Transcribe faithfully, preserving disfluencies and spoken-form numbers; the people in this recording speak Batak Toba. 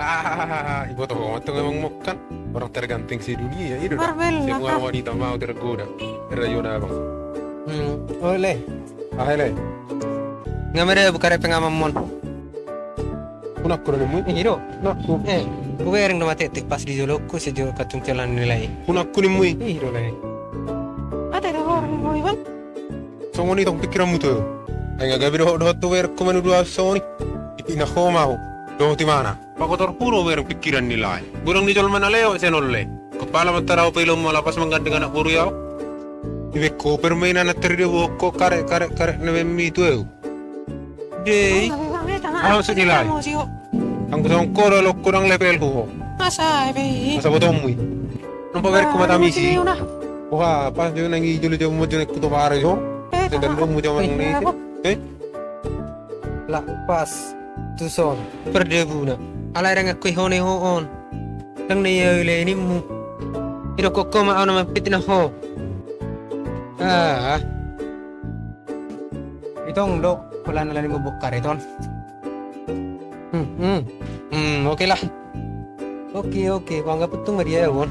Ah, iboto ho mantong emang mokkan. Orang terganteng sedunia, i do da. Marbella. Semua wanita mau tergoda. Era yo na abang. Hmm, ole. Ah, hele. Nga mere buka re pengaman mon. Unang ku do nimmu i? I do. Unang ku. Eh, hubereng do mate tik pas di jolokku sejo katung jalan nilai. Unang ku nimmu i? I do lai. Ate do orang mo iban. Songon i tong pikiranmu tu. Ai nga gabe dohot dohot tu berengku manudu ahu songon i. Ipina ho ma ho. Dohot imana. Pakotor hu do bereng pikiran ni lae. Godang ni jolma na lewat sian on le. Kepala mantara ho pailaon ma lapas mangganting anak boru i ahu. Ibaen ho permainan na terdebo ho karek karek karek na bemmi tu eu. Dei. Alam sedih lai. Anggo songon ho do lokku dang level ho. Masa ebe i. Masa botommu i. Nang paberengku mata misi. Wah, pas jo nang i jolo jo mo jo nang kuto paro jo. Sedang domu jo manang ni. Eh? Lapas. Tuson. Perdebuna. Alai dang akui ho ne ho on. Dang ne ia ule nimmu. Ido kokko ma au na mampit na ho. Ah. Itong do, pola na lani mabokar iton. Hmm, hmm. Hmm, oke lah. Oke, oke, kuanggap tung ma dia on.